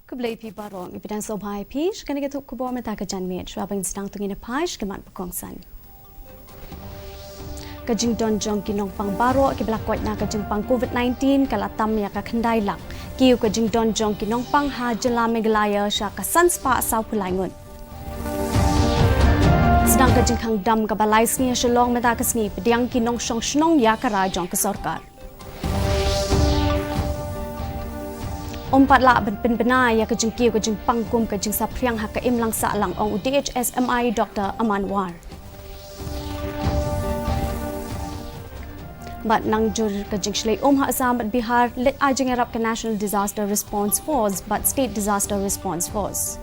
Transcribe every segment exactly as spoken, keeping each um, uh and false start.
Khublei phi baroh, ngi pdiang sngewbha ïa phi sha kane ka thup khubor mynta ka janmiet. Shuwa ban sdang, to ngin ïa peit ki mat ba kongsan. Ka jingdon jong ki nongpang baroh kiba la koit na ka jingpang covid nineteen ka la tam ïa ka khyndai lak. Kiew ka jingdon jong ki nongpang ha jylla Meghalaya sha ka san spah saw phew lai ngut. Sdang ka jingkhang dam kaba lai sngi ha Shillong mynta ka sngi, pdiang ki nongshong shnong ïa ka rai jong ka sorkar. Ym pat lah ban pynbna ïa ka jingkiew ka jingpang kum ka jingsaphriang ha ka imlang sahlang, ong u D H S M I Doctor Aman War. Bad nang jur ka jingshlei um ha Assam bad Bihar, leit ai jingïarap ka National Disaster Response Force bad State Disaster Response Force.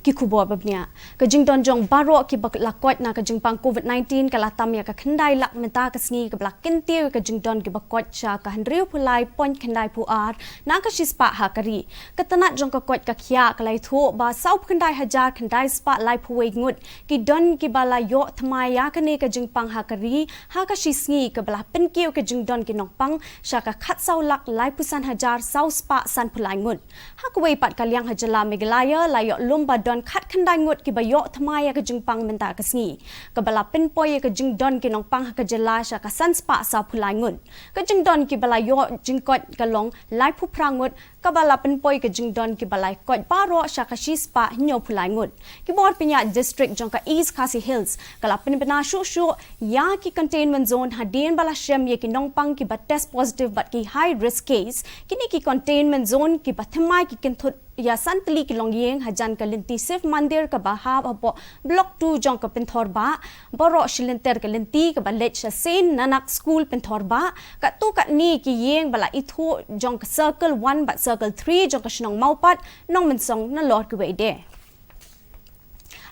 Ki khubor ba bniah. Ka jingdon jong baroh kiba la koit na ka jingpang covid nineteen ka la tam ïa ka khyndai lak mynta ka sngi, kaba la kyntiew ïa ka jingdon kiba koit sha ka hynriew phew lai point khyndai phew ar na ka shispah ha ka ri. Ka tnat jong ka koit ka khiah ka la ïathuh ba saw phew khyndai hajar khyndai spah lai phew wei ngut ki don kiba la ïoh thymmai ïa kane ka jingpang ha ka ri ha ka shi sngi, kaba la pynkiew ka jingdon ki nongpang sha ka khatsaw lak lai phew san hajar saw spah san phew lai ngut. Ha kawei pat ka liang ha jylla Meghalaya la ïoh lum ba don khatkhyndai ngut kiba ïoh thymmai ïa ka jingpang mynta ka sngi, kaba la pynpoi ïa ka jingdon ki nongpang ha ka jylla sha ka san spah saw phew lai ngut. Ka jingdon kiba la ïoh jingkoit ka long lai phew phra ngut, kaba la pynpoi ka jingdon kiba la koit baroh sha ka shi spah hynñiew phew lai ngut. Ki bor pynïaid district jong ka East Khasi Hills ka la pynbna shuh shuh ïa ki containment zone hadien ba la shem ïa ki nongpang kiba test positive bad ki high risk case. Kine ki containment zone kiba thymmai ki kynthut ïa san tylli ki longïing hajan ka lynti Shiv Mandir kaba hap hapoh Block two jong ka Pynthorbah, baroh shilynter ka lynti kaba leit sha Saint Nanak School Pynthorbah, katto katne ki ïing ba la ithuh jong ka Circle one bad Circle three jong ka shnong Mawpat, Nongmynsong, nalor kiwei de.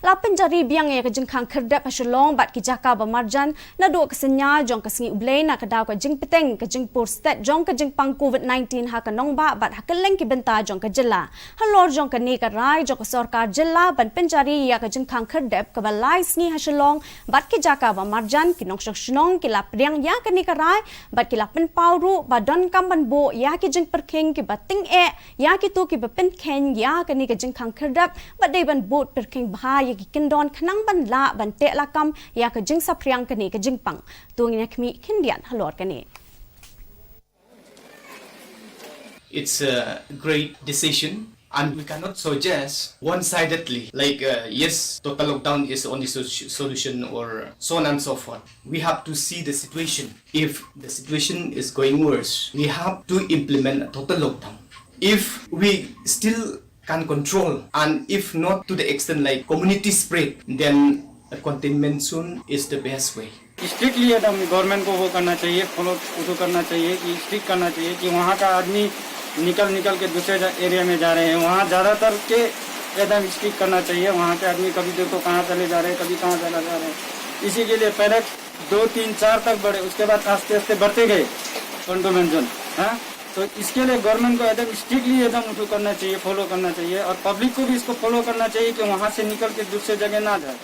La pynjari biang ïa ka jingkhang khyrdep ha Shillong bad ki jaka ba marjan naduh ka synñia jong ka sngi U Blei na ka daw ka jingpyrthei ka jingpur stet jong ka jingpang covid nineteen ha ka nongbah bad ha kylleng ki bynta jong ka jylla. Halor jong kane ka rai jong ka sorkar jylla ban pynjari ïa ka jingkhang khyrdep kaba lai sngi ha Shillong bad ki jaka ba marjan, ki nongshong shnong ki la pdiang ïa kane ka rai bad ki la pynpaw ruh ba donkam ban buh ïa ki jingpyrkhing kiba tyngeh ïa kito kiba pynkheiñ ïa kane ka jingkhang khyrdep bad dei ban bud pyrkhing bha ïa ki kyndon khnang ban lah ban teh lakam ïa ka jingsaphriang kane ka jingpang. To ngin ïa khmih khyndiat halor kane. It's a great decision, and we cannot suggest one-sidedly, like, uh, yes, total lockdown is the only so- solution, or so on and so forth. We have to see the situation. If the situation is going worse, we have to implement a total lockdown. If we still can control, and if not to the extent like community spread, then a containment zone is the best way. स्ट्रिक्टली एकदम गवर्नमेंट को वो करना चाहिए, फॉलो उसको करना चाहिए कि स्ट्रिक्ट करना चाहिए कि वहाँ का आदमी निकल निकल के दूसरे एरिया में जा रहे हैं, वहाँ ज़्यादातर के एकदम स्ट्रिक्ट करना चाहिए। वहाँ के आदमी कभी देखो कहाँ चले जा रहे हैं, कभी कहाँ चला जा रहे हैं। इसी के लिए पहले दो तीन चार तक बढ़े, उसके बाद आस्ते आस्ते बढ़ते गए कंटोनमेंट जोन। हाँ, तो इसके लिए गवर्नमेंट को एकदम स्ट्रिक्टली एकदम उसको करना चाहिए, फॉलो करना चाहिए और पब्लिक को भी इसको फॉलो करना चाहिए कि वहाँ से निकल के दूसरे जगह ना जाए।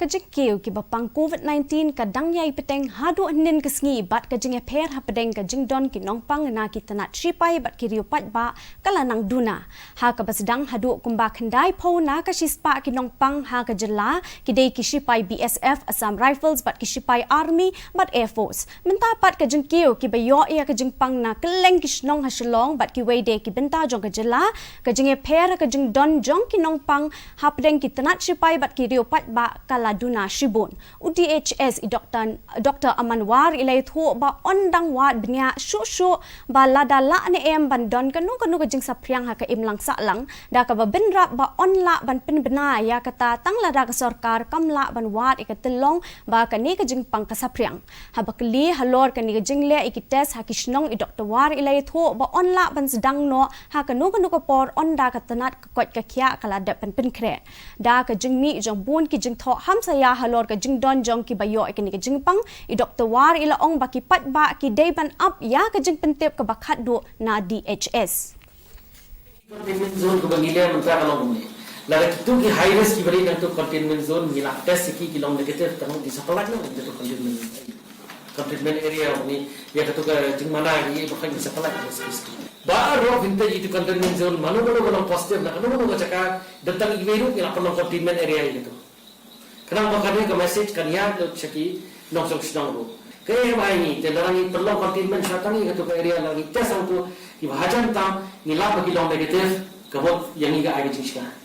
Ka jingkiew kiba pang covid nineteen ka dang ïai bteng haduh hynnin ka sngi bad ka jingïapher hapdeng ka jingdon ki nongpang na ki tnat shipai bad ki riew paidbah ka la nang duna. Ha kaba sdang haduh kumba khyndai phew na ka shispah ki nongpang ha ka jylla ki dei ki shipai B S F, Assam Rifles bad ki shipai Army bad Air Force. Mynta pat ka jingkiew kiba ïoh ïa ka jingpang na kylleng ki shnong ha Shillong bad kiwei de ki bynta jong ka jylla, ka jingïapher ka jingdon jong ki nongpang hapdeng ki tnat shipai bad ki riew paidbah ka la duna shibun. U D H S i Doctor Doctor Aman War i la ïathuh ba yn dang wad bniah shuh shuh ba lada lah ne em ban don kano kano ka jingsaphriang ha ka imlang sahlang, da kaba bynrap ba yn lah ban pynbna ïa kata tang lada ka sorkar kam lah ban wad ïa ka tyllong ba kane ka jingpang ka saphriang. Haba kylli halor kane ka jingleh ïa ki test ha ki shnong, i Doctor War i la ïathuh ba yn lah ban sdang noh ha kano kano ka por ynda ka tnat ka koit ka khiah ka la dep ban pynkhreh. Da ka jingmih jong bun ki jingthoh hamsaïa halor ka jingdon jong kiba ïoh ïa kane ka jingpang, i Doctor War i la ong ba ki paidbah ki dei ban ap ïa ka jingpyntip kaba khatduh na D H S. Containment zone kaba ngi leh mynta ka long kumne. Lada kito ki high risk kiba dei nangto containment zone ngi la test ïa ki, ki long negative, tang ngi sa pyllait noh nangto containment zone. Containment area ni, ïa katu ka jingmana ïa ba kham sa pala ka space. Baroh hynrei ïa itu containment zone, mano mano ka long positive na kano kano ka jaka, da tang iwei ruh ïa la pynlong containment area ïa katu. Khnang ba kane ka message kan ïaid lut sha ki nongshong shnong ruh. Ka ïa ba ngi te lada ngi pynlong containment sha tang ïa katu ka area, lada ngi test hangtu, kiba hajan tam ngi lap ba ki long negative, ka mut ïa ngi ka ai ka jingshngaiñ.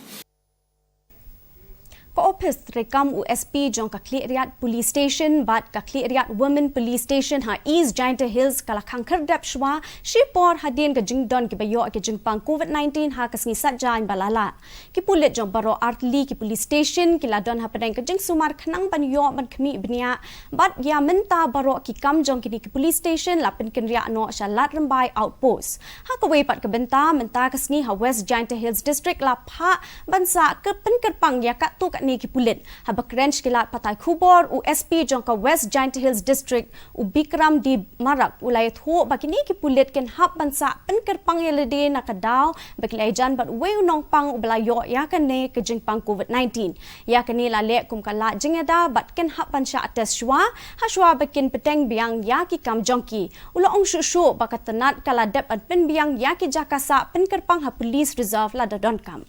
Ka ophis treikam u S P jong ka Khliehriat Police Station bad ka Khliehriat Women Police Station ha East Jaintia Hills ka la khang khyrdep shuwa shipor hadien ka jingdon kiba ïoh ki jingpang COVID nineteen ha ka sngi Saitjaiñ ba la leit. Ki pulit jong baroh artylli ki police station ki la don hapdeng ka jingsumar khnang ban ïoh ban khmih bniah, bad ïa mynta baroh ki kam jong kine ki police station la pynkynriah noh sha Lad Rymbai Outpost. Ha kawei pat ka bynta, mynta ka sngi ha West Jaintia Hills District la phah ban sa pynkyrpang ïa katto katne ki pulit. Haba kren sha ki lad pathai khubor, u S P jong ka West Jaintia Hills District, u Bikram D Marak, u la ïathuh ba kine ki pulit kin hap ban sa pynkyrpang ïa lade na ka daw ba ki la ïajan bad uwei u nongpang uba la ïoh ïa kane ka jingpang COVID nineteen. Ïa kane la leh kum ka lad jingïada bad kin hap ban shah test shuwa, ha shuwa ba kin bteng biang ïa ki kam jong ki. U la ong shuh shuh ba ka tnat ka la dep ban pynbiang ïa ki jaka sah pynkyrpang ha Police Reserve lada donkam.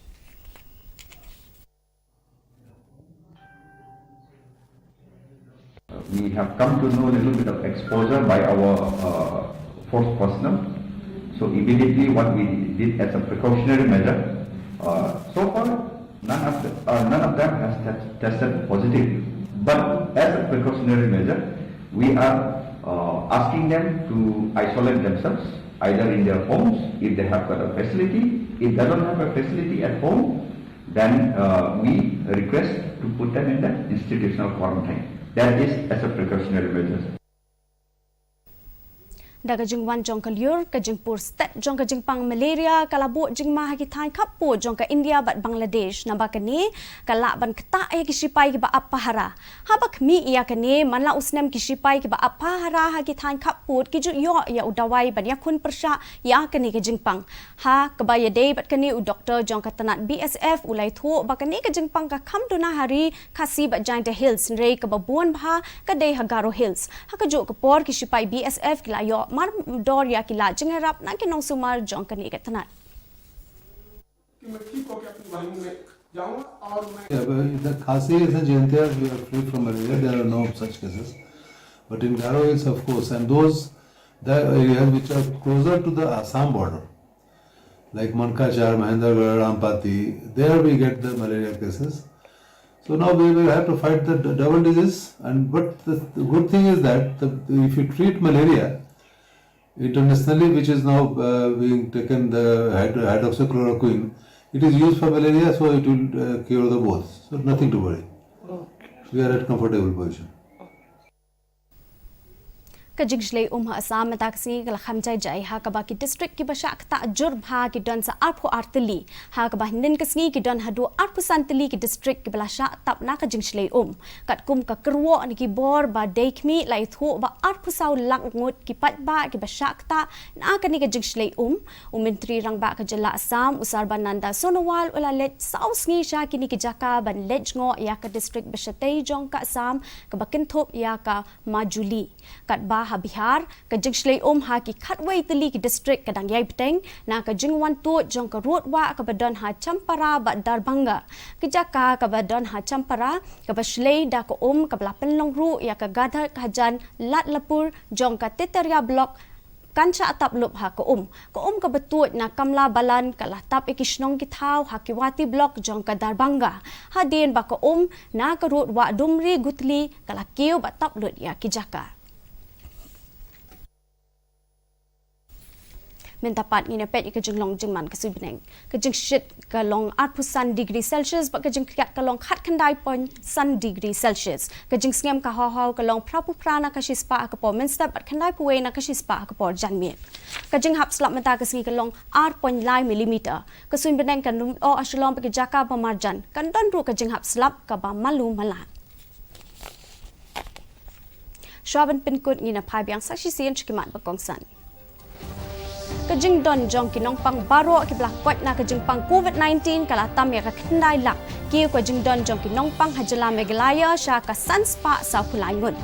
We have come to know a little bit of exposure by our uh, force personnel. So immediately what we did as a precautionary measure, uh, so far none of, the, uh, none of them has tes- tested positive. But as a precautionary measure, we are uh, asking them to isolate themselves either in their homes if they have got a facility. If they don't have a facility at home, then uh, we request to put them in the institutional quarantine. That is as a precautionary measure. Da ka jingwan jong ka lyiur, ka jingpur stet jong ka jingpang malaria ka la buh jingma ha ki thaiñ khappud jong ka India bad Bangladesh, naba kane ka lah ban ktah ïa ki shipai kiba ap pahara. Haba khmih ïa kane, man la u snem ki shipai kiba ap pahara ha ki thaiñ khappud ki ju ïoh ïa u dawai ban ïakhun pyrshah ïa kane ka jingpang. Ha kaba ïadei bad kane, u doktor jong ka tnat B S F u la ïathuh ba kane ka jingpang ka kham duna ha ri Khasi bad Jaintia Hills, hynrei kaba bun bha ka dei ha Garo Hills. Ha kajuh ka por, ki shipai B S F ki la ïoh mardor ïa ki lad jingïarap na ki nongsumar jong kane ka tnat. Yeah, but in the Khasi Hills and Jaintia, we are free from malaria. There are no such cases. But in Garo Hills, of course, and those the areas which are closer to the Assam border, like Mankachar, Mahendragarh, Ampati, there we get the malaria cases. So now we will have to fight the d- double disease. And but the, the good thing is that the, if you treat malaria internationally, which is now uh, being taken the hydro- hydroxychloroquine, it is used for malaria, so it will uh, cure the both. So nothing to worry. We are at comfortable position. Ka jingshlei um ha Assam mynta ka sngi ka la kham jai jai, ha kaba ki district kiba shah ktah jur bha ki don sa arphew ar tylli, ha kaba hynnin ka sngi ki don haduh arphew san tylli ki district kiba la shah tap na ka jingshlei um. Katkum ka kyrwoh na ki bor ba dei khmih, la ïathuh ba arphew saw lak ngut ki paidbah kiba shah ktah na kane ka jingshlei um. U Myntri Rangbah ka jylla Assam, u Sarbananda Sonowal, u la leit saw sngi sha kine ki jaka ban leit jngoh ïa ka district ba shatei jong ka Assam kaba kynthup ïa ka Majuli. Katba ha Bihar, ka jingshlei um ha ki khatwei tylli ki district ka dang ïai bteng na ka jingwan tuid jong ka rud wah kaba don ha Champara bad Darbhanga. Ka jaka kaba don ha Champara kaba shlei da ka um kaba la pynlong ruh ïa ka Gadag hajan Ladlapur jong ka Teteria Block kan shah tap lup ha ka um. Ka um kaba tuid na Kamla Balan ka la tap ïa ki shnong ki thaw ha Kiwati Block jong ka Darbhanga, hadien ba ka um na ka rud wah Dumri Guthli ka la kiew bad tap lut ïa ki jaka. Mynta pat ngin ïa peit ïa ka jinglong jingman ka suiñ bneng. Ka jingshit ka long arphew san degree Celsius bad ka jingkhriat ka long khatkhyndai point san degree Celsius. Ka jingsngem ka haw haw ka long phraphew phra na ka shispah ha ka por mynstep bad khyndaiphew wei na ka shispah ha ka por janmiet. Ka jinghap slap mynta ka sngi ka long ar point lai millimeter. Ka suiñ bneng kan ym oh ha Shillong bad ki jaka ba marjan. Kan don ruh ka jinghap slap kaba malu mala. Shuwa ban pynkut, ngin ïa phai biang sa shisien sha ki mat ba kongsan. Ka jingdon jong ki nongpang baroh kiba la koit na ka jingpang COVID nineteen ka la tam ïa ka khyndai lak. Kiew ka jingdon jong ki nongpang ha jylla Meghalaya sha ka san spah sawphew lai ngut.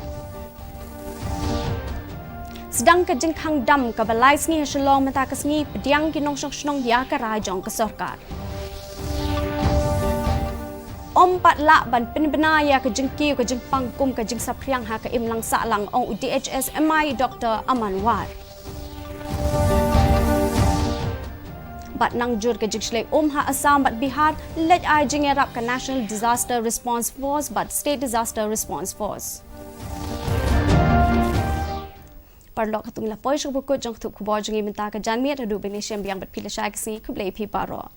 Sdang ka jingkhang dam kaba lai sngi ha Shillong mynta ka sngi, pdiang ki nongshong shnong ïa ka rai jong ka sorkar. Ym pat lah ban pynbna ïa ka jingkiew ka jingpang kum ka jingsaphriang ha ka imlang sahlang, ong u D H S M I Doctor Aman War. Bad nang jur ka jingshlei um ha Assam bad Bihar, leit ai jingïarap ka National Disaster Response Force bad State Disaster Response Force. Paralok, katto ngi la poi sha kaba kut jong ka thup khubor jong ngi mynta ka janmiet, haduh ba ngin ïashem biang bad phi lashai ka sngi, khublei phi baroh.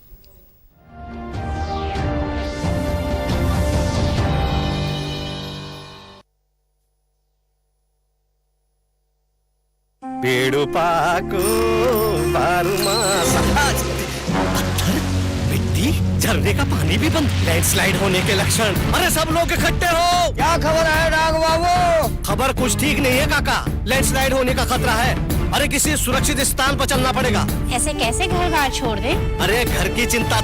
पेड़ों पाको बारमासा। पत्थर, मिट्टी, झरने का पानी भी बंद। लैंडस्लाइड होने के लक्षण। अरे सब लोग इकट्ठे हो। क्या खबर है डांग बाबू? खबर कुछ ठीक नहीं है काका। लैंडस्लाइड होने का खतरा है। अरे किसी सुरक्षित स्थान पर चलना पड़ेगा। ऐसे कैसे घर बार छोड़ दे? अरे घर की चिंता